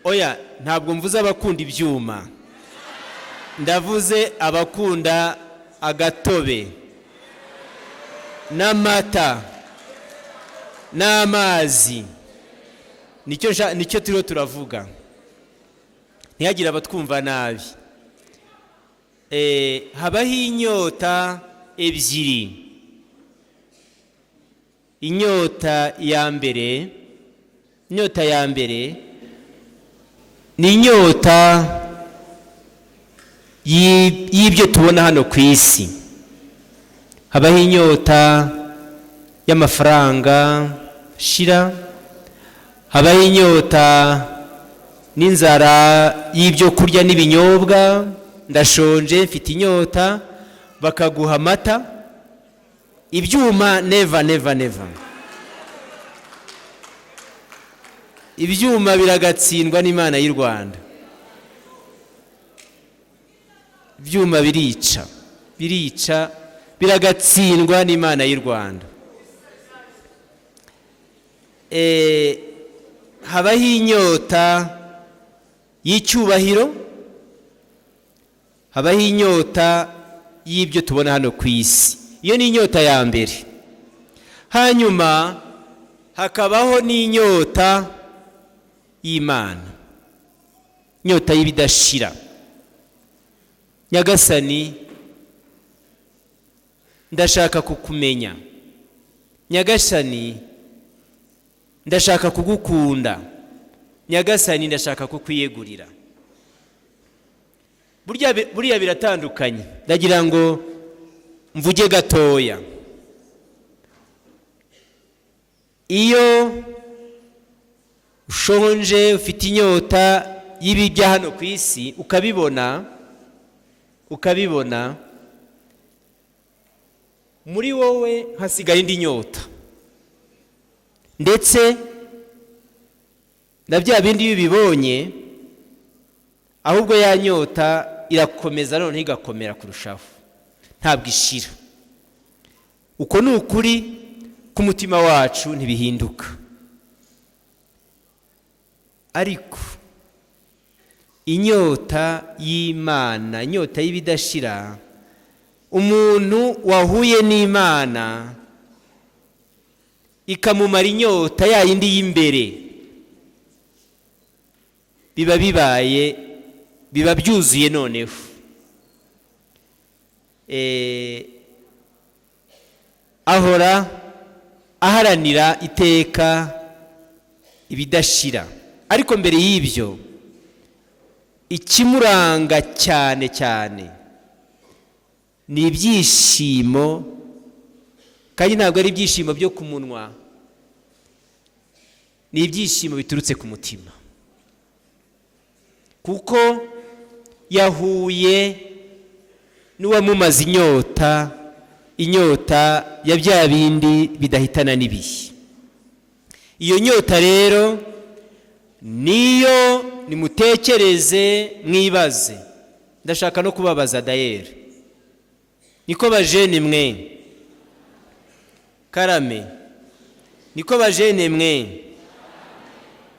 Oya, ntabwo mvuze abakunda ibyuma, ndavuze abakunda agatobe n'amata n'amazi. Nicyo turiho turavuga, ntihagire abatwumva nabi. Habaho inyota ebyiri. Inyota ya mbere, inyota ya mbere ni inyota y'ibyo tubona hano ku isi. Habaho inyota y'amafaranga shira, habaho inyota n'inzara y'ibyo kurya n'ibinyobwa. Ndashonje, mfite inyota, bakaguha amata. Ibyuma, never, never, never. Ibyuma biragatsindwa n'Imana y'u Rwanda. Ibyuma birica, birica, biragatsindwa n'Imana y'u Rwanda. Habaho inyota y'icyubahiro, habaho inyota y'ibyo tubona hano ku isi. Iyo ni inyota ya mbere. Hanyuma hakabaho n'inyota y'Imana, inyota y'ibidashira. Nyagasani, ndashaka kukumenya. Nyagasani, ndashaka kugukunda. Nyagasani, ndashaka kukwiyegurira. Buriya biratandukanye. Ndagira ngo mvuge gatoya. Iyo ushonje, ufite inyota y'ibijya hano ku isi, ukabibona, muri wowe hasigaye indi nyota, ndetse na bya bindi iyo ubibonye, ahubwo ya nyota irakomeza, noneho igakomera kurushaho, ntabwo ishira. Uko ni ukuri k'umutima wacu, ntibihinduka. Ariko inyota y'Imana, inyota y'ibidashira, umuntu wahuye n'Imana ikamumara inyota ya yindi y'imbere, biba bibaye, biba byuzuye noneho. Ahora aharanira iteka ibidashira. Ariko mbere y'ibyo, ikimuranga cyane cyane ni ibyishimo, kandi ntabwo ari ibyishimo byo ku munwa, ni ibyishimo biturutse ku mutima, kuko yahuye n'uwamumaze inyota, inyota ya bya bindi bidahitana n'ibihe. Iyo nyota rero niyo nimutekereze, mwibaze. Ndashaka no kubabaza dayeri, niko bajene mwe, karame, niko bajene mwe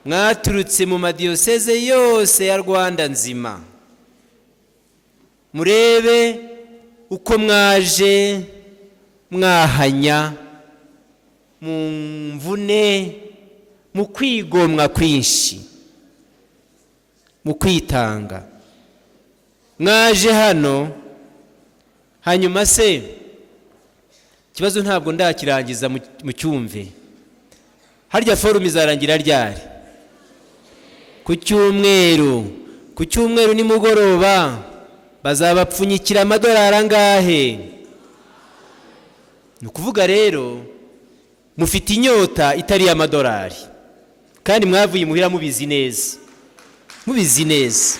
mwaturutse mu madiyoseze yose ya Rwanda nzima, murebe uko mwaje mwahanya mu mvune, mu kwigomwa kwinshi, mu kwitanga, mwaje hano. Hanyuma se ikibazo ntabwo ndakirangiza, mu cyumve. Harya forum izarangira ryari? Ku cyumweru. Ku cyumweru nimugoroba bazabapfunyikira amadolari angahe? Ni ukuvuga rero mufite inyota itari iy'amadolari, kandi mwavuye imuhira mubizi neza, mubizi neza.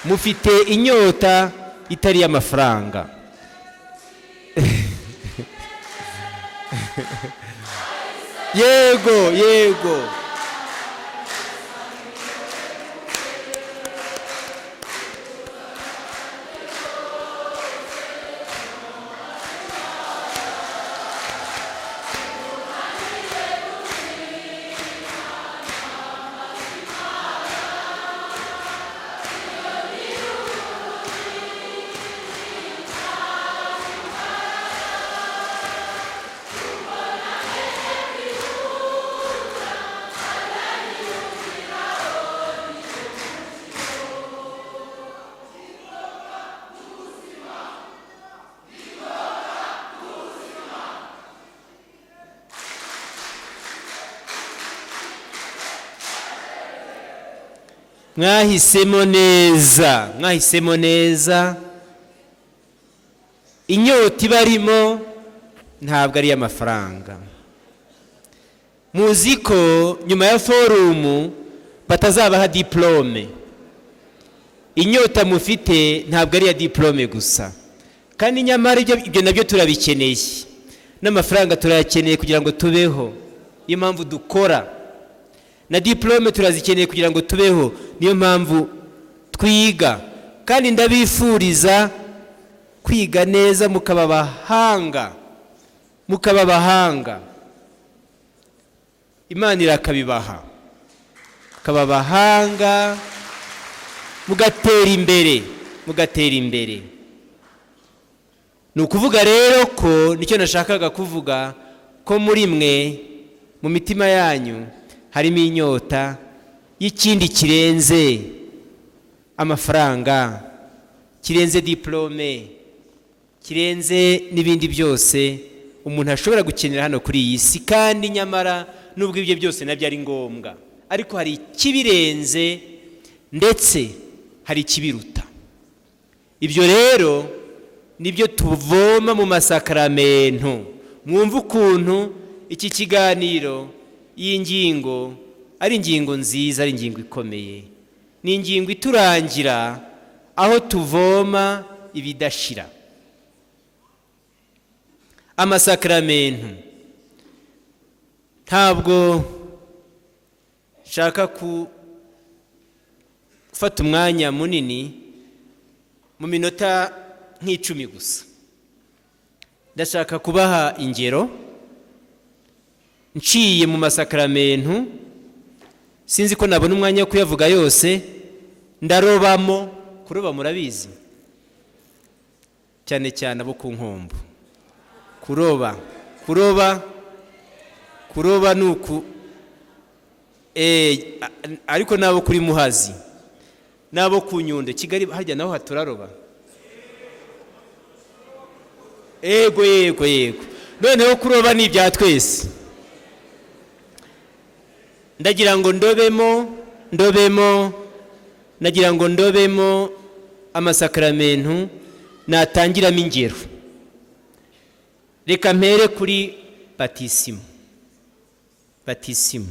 Mufite inyota itari iy'amafaranga. Yego, yego. Mwahisemo neza, mwahisemo neza. Inyota ibarimo ntabwo ari iy'amafaranga. Muzi ko nyuma ya forum batazabaha diplôme. Inyota mufite ntabwo ari iya diplôme gusa, kandi nyamara ibyo nabyo turabikeneye, n'amafaranga turayakeneye kugira ngo tubeho, niyo mpamvu dukora, na diplôme turazikeneye kugira ngo tubeho, niyo mpamvu twiga. Kandi ndabifuriza kwiga neza, mukaba abahanga, mukaba abahanga. Imana irakabibaha, mukaba abahanga, mugatera imbere, mugatera imbere. Ni ukuvuga rero ko nicyo nashakaga kuvuga, ko muri mwe, mu mitima yanyu, harimo inyota y'ikindi kirenze amafaranga, kirenze diplôme, kirenze n'ibindi byose umuntu ashobora gukenera hano kuri iyi si. Kandi nyamara nubwo ibyo byose nabyo ari ngombwa, ariko hari ikibirenze, ndetse hari ikibiruta. Ibyo rero nibyo tuvoma mu masakaramentu. Mwumve ukuntu iki kiganiro, iyi ngingo ari ingingo nziza, ari ingingo ikomeye. Ni ingingo iturangira aho tuvoma ibidashira, amasakaramentu. Ntabwo nshaka gufata umwanya munini. Mu minota nk'10 gusa ndashaka kubaha ingero nciye mu masakaramentu. Sinzi ko nabona umwanya wo kuyavuga yose. Ndarobamo. Kuroba murabizi, cyane cyane abo ku Nkombo. Kuroba, kuroba, kuroba ni uku, ariko n'abo kuri Muhazi, n'abo ku Nyundo, Kigali harya naho haturaroba. Yego, yego, yego. Noneho kuroba ni ibya twese. Ndagira ngo ndobemo, ndobemo, nagira ngo ndobemo amasakaramentu natangiramo ingero. Reka mpere kuri batisimu. Batisimu,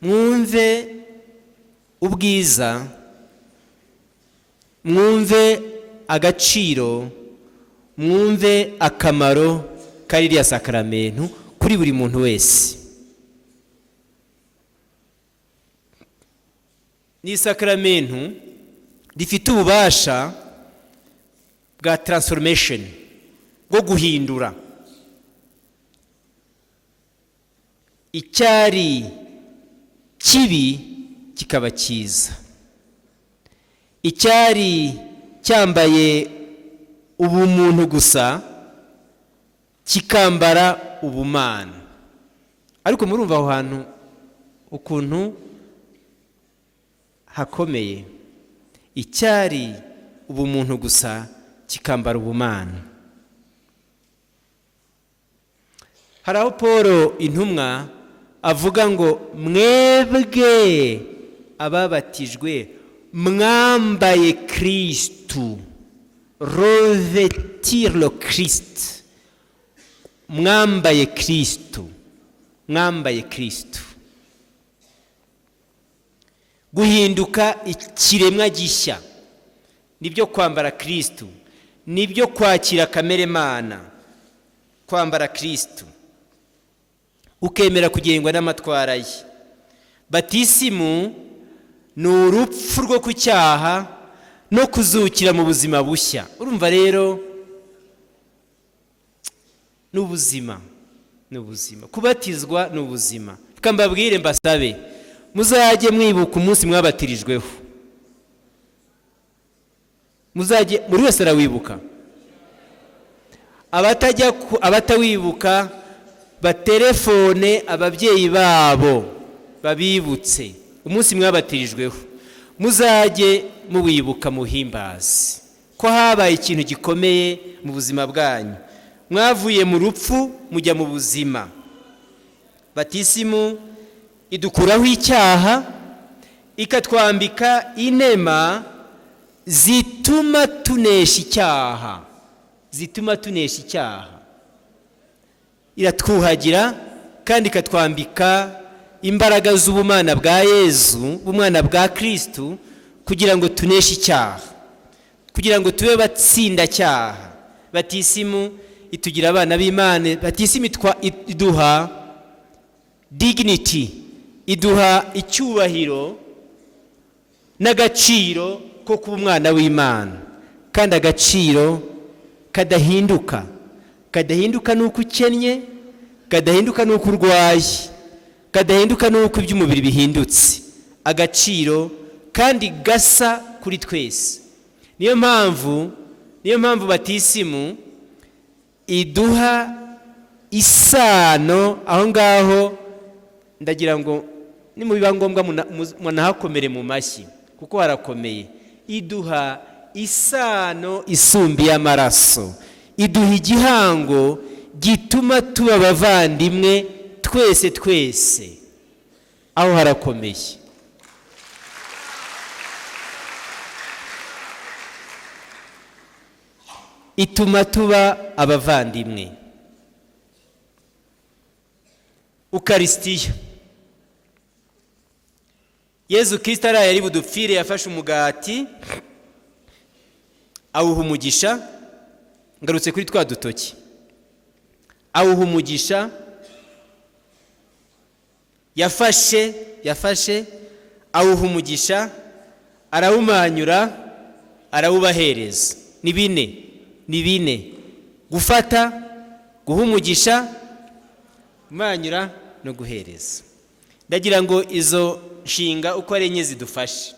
mwumve ubwiza, mwumve agaciro, mwumve akamaro ka ririya sakaramentu kuri buri muntu wese. Ni isakaramentu rifite ububasha bwa transformation, bwo guhindura icyari kibi kikaba cyiza, icyari cyambaye ubumuntu gusa kikambara ubumana. Ariko murumva aho hantu ukuntu hakomeye: icyari ubumuntu gusa kikambara ubumana. Hari aho Paul intumwa avuga ngo: "Mwebwe ababatijwe mwambaye Kirisitu." Revêtir le Christ, mwambaye Kirisitu, mwambaye Kirisitu. Guhinduka ikiremwa gishya nibyo kwambara Kirisitu, nibyo kwakira kamere mana. Kwambara Kirisitu, ukemera kugengwa n'amatwara ye. Batisimu ni urupfu rwo ku cyaha no kuzukira mu buzima bushya. Urumva rero ni ubuzima, ni ubuzima. Kubatizwa ni ubuzima. Reka mbabwire, mbasabe, muzajye mwibuka umunsi mwabatirijweho. Muzajye, buri wese arawibuka. Abatajya, abatawibuka baterefone ababyeyi babo babibutse umunsi mwabatirijweho. Muzajye muwibuka, muhimbaze ko habaye ikintu gikomeye mu buzima bwanyu, mwavuye mu rupfu mujya mu buzima. Batisimu Idukuraho icyaha, ikatwambika inema zituma tunesha icyaha, zituma tunesha icyaha. Iratwuhagira kandi ikatwambika imbaraga z'ubumana bwa Yezu, ubumana bwa Kristu, kugira ngo tuneshe icyaha, kugira ngo tube batsindacyaha. Batisimu itugira abana b'Imana. Batisimu iduha dignity, iduha icyubahiro n'agaciro ko kuba umwana w'Imana, kandi agaciro kadahinduka, kadahinduka n'uko ukennye, kadahinduka n'uko urwaye, kadahinduka n'uko iby'umubiri bihindutse, agaciro kandi gasa kuri twese. Niyo mpamvu batisimu iduha isano. Aho ngaho ndagira ngo nimubiba ngombwa munahakomere mu mashyi, kuko harakomeye. Iduha isano isumba iy'amaraso, iduha igihango gituma tuba abavandimwe twese twese. Aho harakomeye. Ituma tuba abavandimwe. Ukarisitiya, Yezu Kristo araye ari budupfire, yafashe umugati awuha umugisha. Ngarutse kuri twa dutoki. Awuha umugisha, yafashe awuha umugisha, arawumanyura, arawubahereza. Ni bine, ni bine: gufata, guha umugisha, kumanyura no guhereza. Ndagira ngo izo nshinga uko ari enye zidufashe.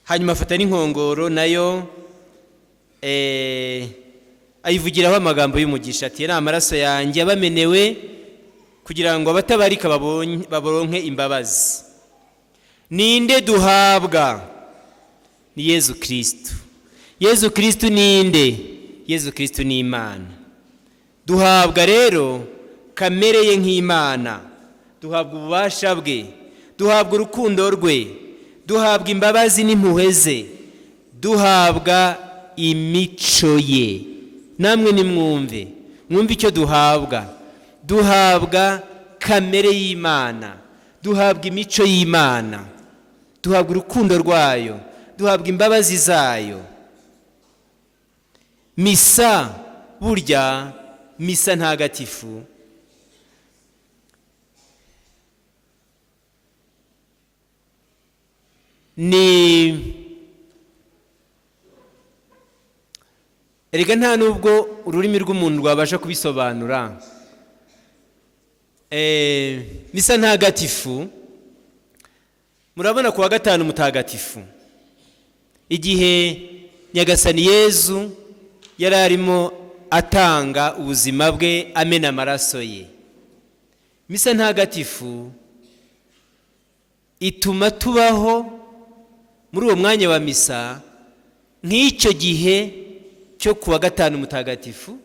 Hanyuma afata n'inkongoro nayo, ayivugiraho amagambo y'umugisha, ati: "Ni amaraso yanjye abamenewe kugira ngo abatabarika baboronke imbabazi." Ninde duhabwa? Ni Yezu Kristu. Yezu Kristu ninde? Yezu Kristu ni Imana. Duhabwa rero kamere ye nk'Imana, duhabwa ububasha bwe, duhabwa urukundo rwe, duhabwa imbabazi n'impuhwe ze, duhabwa imico ye. Namwe nimwumve, mwumve icyo duhabwa. Duhabwa kamere y'Imana, duhabwa imico y'Imana, duhabwa urukundo rwayo, duhabwa imbabazi zayo. Misa, burya misa ntagatifu ni erega nta nubwo ururimi rw'umuntu rwabasha kubisobanura. Misa ntagatifu, murabona ku wa gatanu mutagatifu, igihe Nyagasani Yezu yari arimo atanga ubuzima bwe, amena amaraso ye, misa ntagatifu ituma tubaho muri uwo mwanya wa misa nk'icyo gihe cyo ku wa gatanu mutagatifu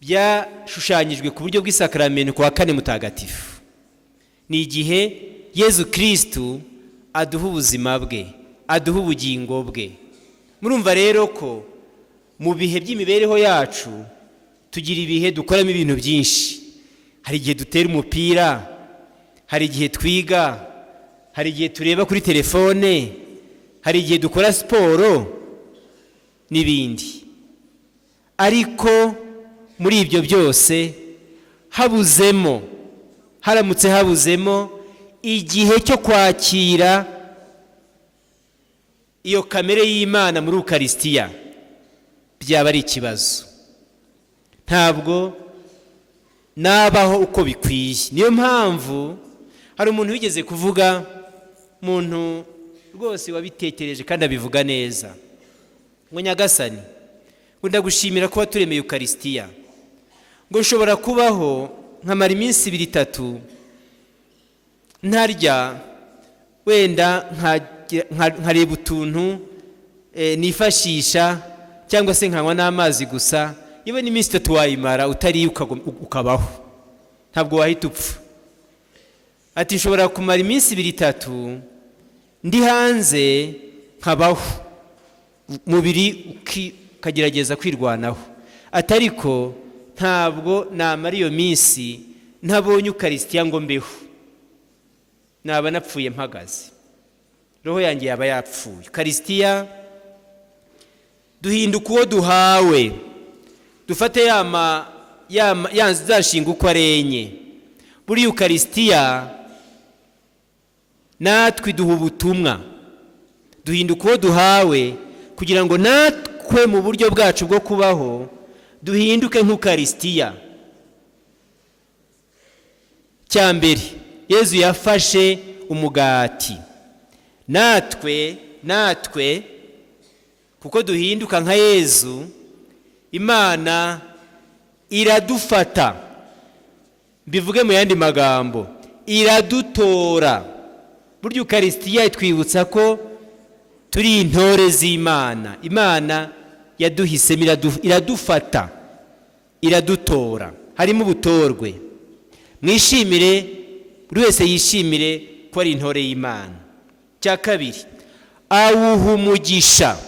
byashushanyijwe ku buryo bw'isakaramento ku wa kane mutagatifu. Ni igihe Yezu Kristu aduha ubuzima bwe, aduha ubugingo bwe. Murumva rero ko mu bihe by'imibereho yacu tugira ibihe dukoramo ibintu byinshi. Hari igihe dutera umupira, hari igihe twiga, hari igihe tureba kuri telefone, hari igihe dukora siporo n'ibindi. Ariko muri ibyo byose habuzemo, haramutse habuzemo igihe cyo kwakira iyo kamere y'Imana muri Ukarisitiya, byaba ari ikibazo, ntabwo nabaho uko bikwiye. Niyo mpamvu hari umuntu wigeze kuvuga, umuntu rwose wabitekereje kandi abivuga neza, ngo: "Nyagasani, ngo ndagushimira kuba turemeye Ukarisitiya, ngo nshobora kubaho nkamara iminsi ibiri itatu ntarya, wenda nkareba utuntu nifashisha cyangwa se nkanywa n'amazi gusa. Yewe, n'iminsi 3 wayimara utariye ukabaho, ntabwo wahita upfa." Ati nshobora kumara iminsi ibiri itatu ndi hanze nkabaho, umubiri ukagerageza kwirwanaho. Ati ariko ntabwo namara iyo minsi ntabonye ukarisitiya ngo mbeho, naba napfuye mpagaze, roho yanjye yaba yapfuye. Ukarisitiya duhinduka uwo duhawe. Dufate ya nshinga uko ari enye. Buriya ukarisitiya natwe iduha ubutumwa, duhinduka uwo duhawe kugira ngo natwe mu buryo bwacu bwo kubaho duhinduke nk'ukarisitiya. Cya mbere, Yezu yafashe umugati, natwe kuko duhinduka nka Yezu, Imana iradufata, mbivuge mu yandi magambo, iradutora. Burya ukarisitiya itwibutsa ko turi intore z'Imana. Imana yaduhisemo, iradufata, iradutora, harimo ubutorwe. Mwishimire, buri wese yishimire ko ari intore y'Imana. Cya kabiri, awuha umugisha.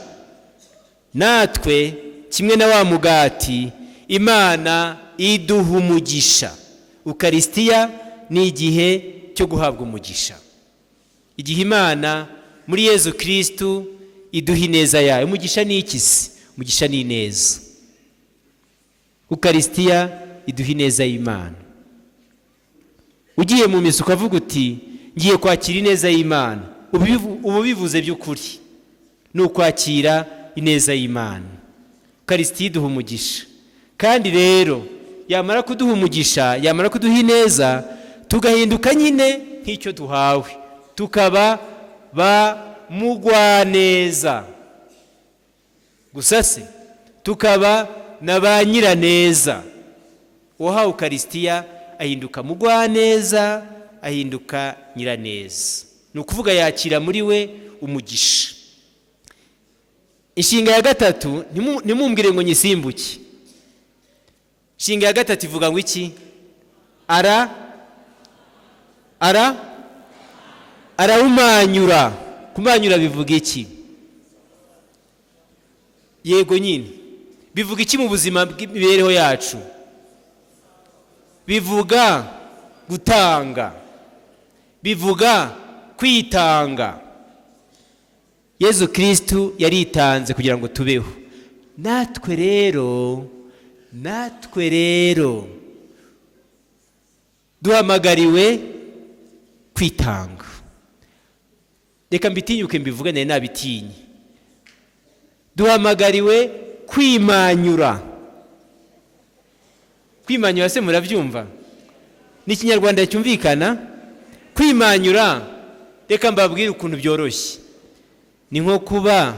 Natwe kimwe na wa mugati, Imana iduha umugisha. Ukarisitiya ni igihe cyo guhabwa umugisha, igihe Imana muri Yezu Kirisitu iduha ineza yayo. Umugisha ni iki se? Umugisha ni ineza. Ukarisitiya iduha ineza y'Imana. Ugiye mu misa ukavuga uti ngiye kwakira ineza y'Imana, uba ubivuze by'ukuri, ni ukwakira ineza y'Imana. Ukarisitiya iduha umugisha, kandi rero yamara kuduha umugisha, yamara kuduha ineza, tugahinduka nyine nk'icyo duhawe, tukaba ba mugwaneza gusa se, tukaba na ba nyiraneza. Uwahawe ukarisitiya ahinduka mugwaneza, ahinduka nyiraneza, ni ukuvuga yakira muri we umugisha. Inshinga ya gatatu, ntimumbwire ngo nyisimbuke. Inshinga ya gatatu ivuga ngo iki? Ara ara arawumanyura. Kumanyura bivuga iki? Yego nyine, bivuga iki mu buzima bw'imibereho yacu? Bivuga gutanga, bivuga kwitanga. Yezu Kirisitu yaritanze kugira ngo tubeho. Natwe rero duhamagariwe kwitanga. Reka mbitinyuke mbivuge, nari nabitinye. Duhamagariwe kwimanyura. Kwimanyura se murabyumva? Ni ikinyarwanda cyumvikana? Kwimanyura, reka mbabwire ukuntu byoroshye. Ni nko kuba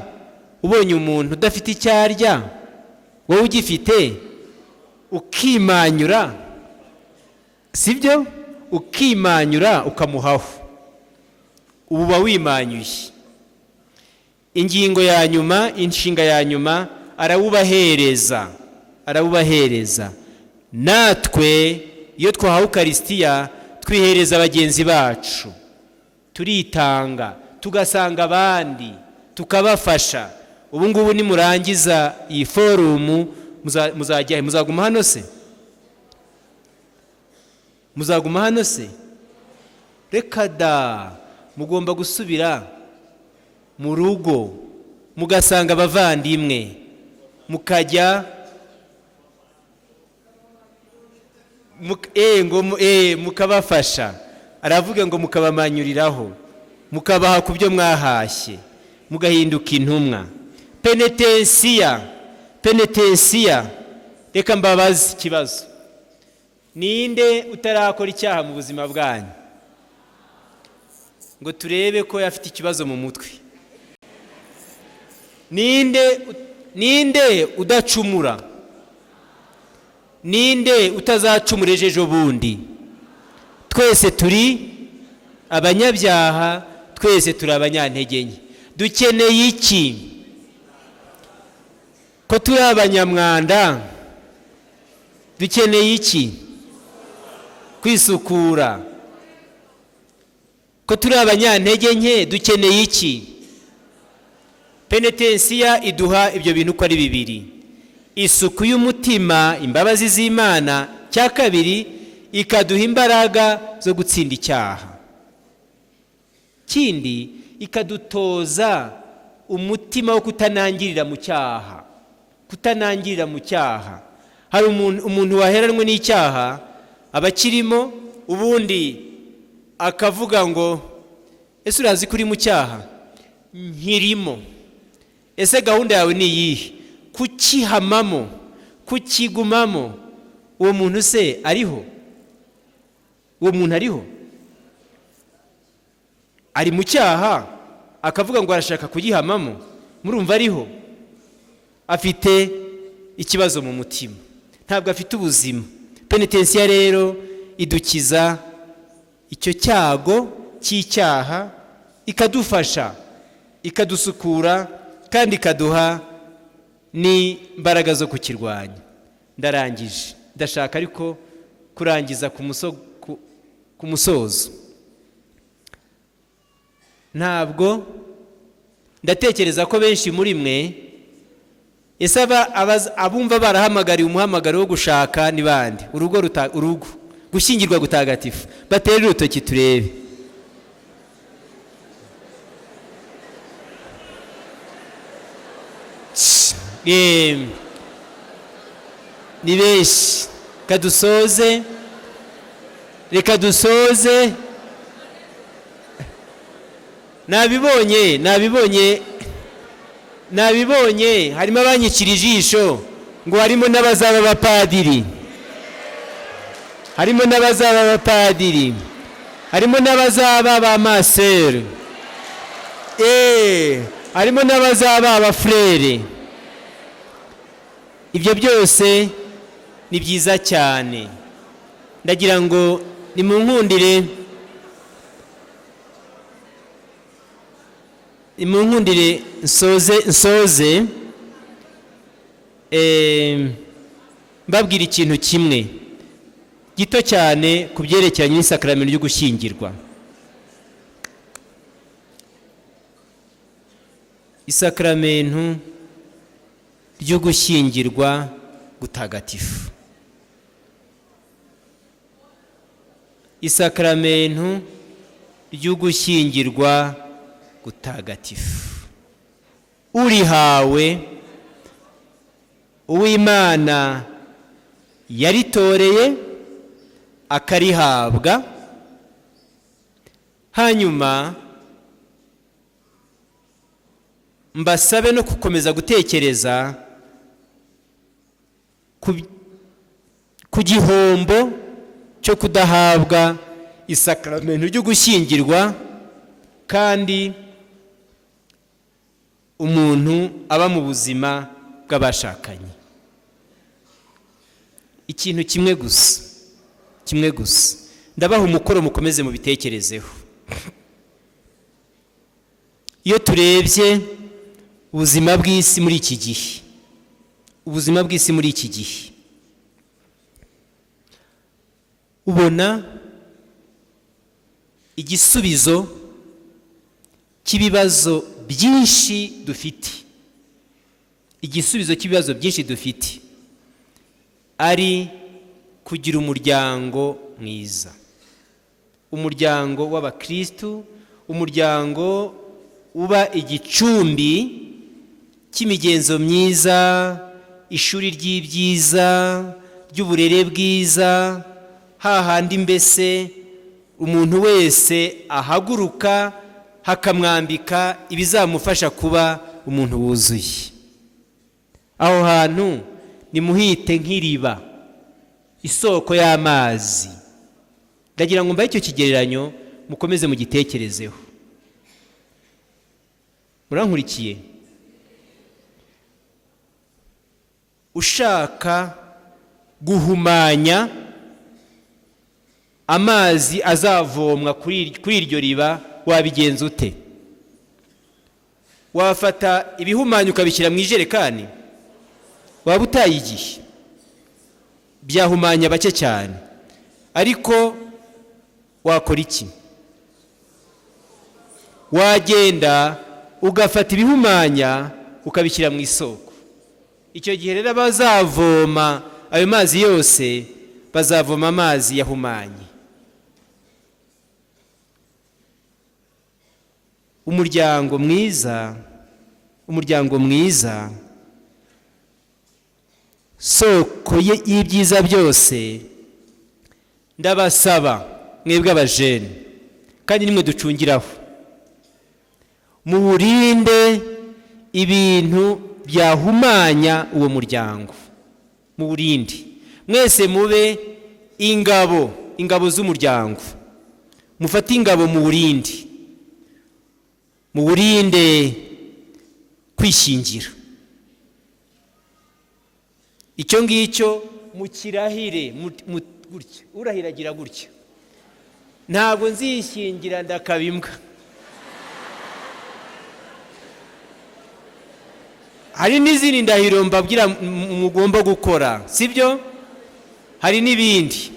ubonye umuntu udafite icyo arya, wowe ugifite, ukimanyura, sibyo? Ukimanyura ukamuhaho, ubu uba wimanyuye. Ingingo ya nyuma, inshinga ya nyuma, arawubahereza, arawubahereza. Natwe iyo twahawe ukarisitiya twihereza bagenzi bacu, turitanga, tugasanga abandi, tukabafasha. Ubu ngubu nimurangiza iyi forumu muzajya he? Muzaguma hano se? Muzaguma hano se? Reka da, mugomba gusubira mu rugo, mugasanga abavandimwe, mukajya ngo mukabafasha. Aravuga ngo mukabamanyuriraho, mukabaha ku byo mwahashye, mugahinduka intumwa. Penetensiya, penetensiya. Reka mbabaze ikibazo: ninde utarakora icyaha mu buzima bwanyu, ngo turebe ko afite ikibazo mu mutwe? Ninde udacumura? Ninde utazacumura ejo bundi? Twese turi abanyabyaha, twese turi abanyantege nke. Dukeneye iki? Ko turi abanyamwanda, dukeneye iki? Kwisukura. Ko turi abanyantege nke, dukeneye iki? Penetensiya iduha ibyo bintu uko ari bibiri: isuku y'umutima, imbabazi z'Imana; cya kabiri, ikaduha imbaraga zo gutsinda icyaha. Kindi, ikadutoza umutima wo kutanangirira mu cyaha, kutanangirira mu cyaha. Hari umuntu waheranwe n'icyaha, aba akirimo, ubundi akavuga ngo: "Ese urazi ko uri mu cyaha?" "Nkirimo." "Ese gahunda yawe ni iyihe?" Kukihamamo, kukigumamo. Uwo muntu se ariho? Uwo muntu ariho? Ari mu cyaha, akavuga ngo arashaka kugihamamo. Murumva ariho? Afite ikibazo mu mutima, ntabwo afite ubuzima. Penetensiya rero idukiza icyo cyago cy'icyaha, ikadufasha, ikadusukura, kandi ikaduha n'imbaraga zo kukirwanya. Ndarangije. Ndashaka ariko kurangiza ku musozo. Ntabwo ndatekereza ko benshi muri mwe, ese abumva barahamagariwe umuhamagaro wo gushaka ni bande? Urugo, urugo, gushyingirwa gutagatifu, batere urutoki turebe. Ni benshi. Reka dusoze, reka dusoze. Nabibonye, nabibonye, nabibonye. Harimo abanyicira ijisho ngo harimo n'abazaba abapadiri, harimo n'abazaba abapadiri, harimo n'abazaba ba maseri, harimo n'abazaba abafurere. Ibyo byose ni byiza cyane. Ndagira ngo nimunkundire, nimunkundire nsoze mbabwira ikintu kimwe gito cyane ku byerekeranye n'isakaramentu ryo gushyingirwa. Isakaramentu ryo gushyingirwa gutagatifu, isakaramentu ryo gushyingirwa gutagatifu, urihawe, uw'Imana yaritoreye akarihabwa, hanyuma mbasabe no gukomeza gutekereza ku gihombo cyo kudahabwa isakaramentu ryo gushyingirwa, kandi umuntu aba mu buzima bw'abashakanye. Ikintu kimwe gusa, kimwe gusa, ndabaha umukoro, mukomeze mubitekerezeho. Iyo turebye ubuzima bw'isi muri iki gihe, ubuzima bw'isi muri iki gihe, ubona igisubizo cy'ibibazo byinshi dufite, igisubizo cy'ibibazo byinshi dufite ari kugira umuryango mwiza, umuryango w'abakristu, umuryango uba igicumbi cy'imigenzo myiza, ishuri ry'ibyiza, ry'uburere bwiza, hahandi mbese umuntu wese ahaguruka hakamwambika ibizamufasha kuba umuntu wuzuye. Aho hantu nimuhite nk'iriba, isoko y'amazi. Ndagira ngo mbahe icyo kigereranyo, mukomeze mugitekerezeho. Murankurikiye? Ushaka guhumanya amazi azavomwa kuri iryo riba, wabigenza ute? Wafata ibihumanya ukabishyira mu ijerekani? Waba utaye igihe, byahumanya bake cyane. Ariko wakora iki? Wagenda ugafata ibihumanya ukabishyira mu isoko. Icyo gihe rero abazavoma ayo mazi yose bazavoma amazi yahumanye. Umuryango mwiza, umuryango mwiza, soko y'ibyiza byose. Ndabasaba mwebwe abajene, kandi nimwe ducungiraho, muwurinde ibintu byahumanya uwo muryango, muwurinde. Mwese mube ingabo, ingabo z'umuryango, mufate ingabo muwurinde, muwurinde kwishingira. Icyo ngicyo mukirahire gutya, urahiragira gutya: ntabwo nzishingira ndakaba imbwa. Hari n'izindi ndahiro mbabwira mugomba gukora, sibyo? Hari n'ibindi,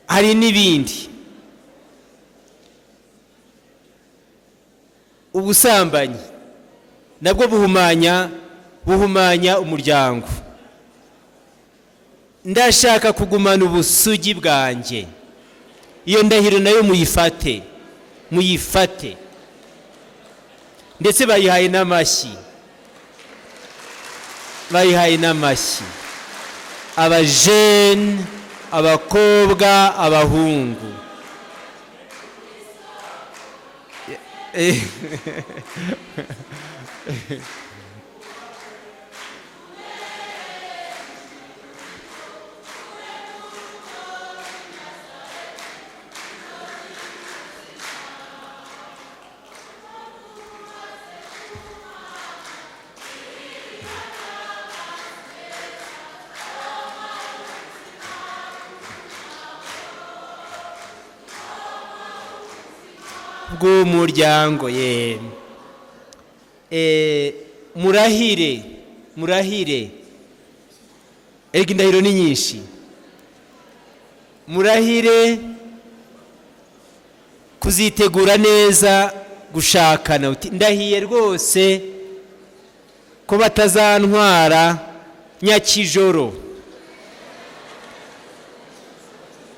hari n'ibindi. Ubusambanyi nabwo buhumanya umuryango. Ndashaka kugumana ubusugi bwanjye. Iyo ndahiro nayo muyifate, muyifate. Ndetse bayihaye n'amashyi, bayihaye n'amashyi. Abajene, abakobwa, abahungu. Bw'umuryango ye. Murahire, murahire. Erega indahiro ni nyinshi. Murahire kuzitegura neza gushakana. Uti ndahiye rwose ko batazantwara nyakijoro,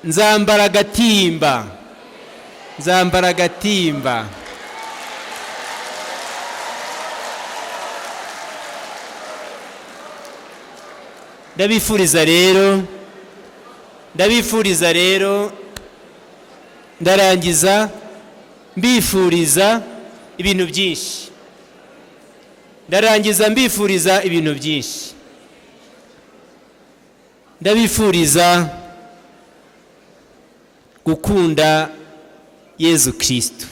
nzambara agatimba, nzambara agatimba. Ndabifuriza rero, ndabifuriza rero, ndarangiza mbifuriza ibintu byinshi, ndarangiza mbifuriza ibintu byinshi. Ndabifuriza gukunda Yezu Kristu,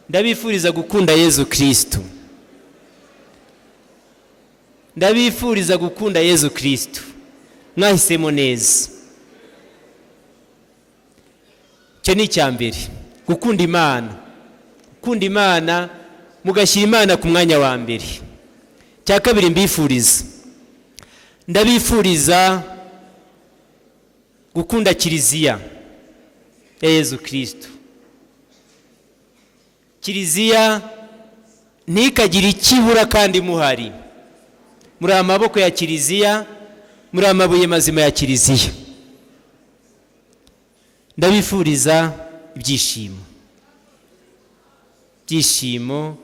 ndabifuriza gukunda Yezu Kristu, ndabifuriza gukunda Yezu Kristu. Mwahisemo neza. Icyo ni icya mbere, gukunda Imana, gukunda Imana mugashyira Imana ku mwanya wa mbere. Icya kabiri mbifuriza, ndabifuriza gukunda Kiliziya ya Yezu Kristu. Kiliziya ntikagire ikibura kandi muhari. Muri amaboko ya Kiliziya, muri amabuye mazima ya Kiliziya. Ndabifuriza ibyishimo, ibyishimo,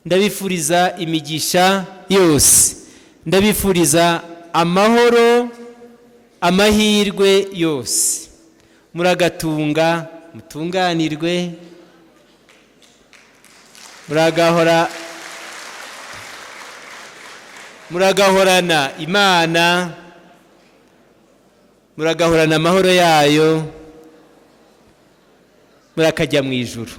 ndabifuriza imigisha yose, ndabifuriza amahoro, amahirwe yose. Muragatunga mutunganirwe, muragahora, muragahorana Imana, muragahorana amahoro yayo, murakajya mu ijuru.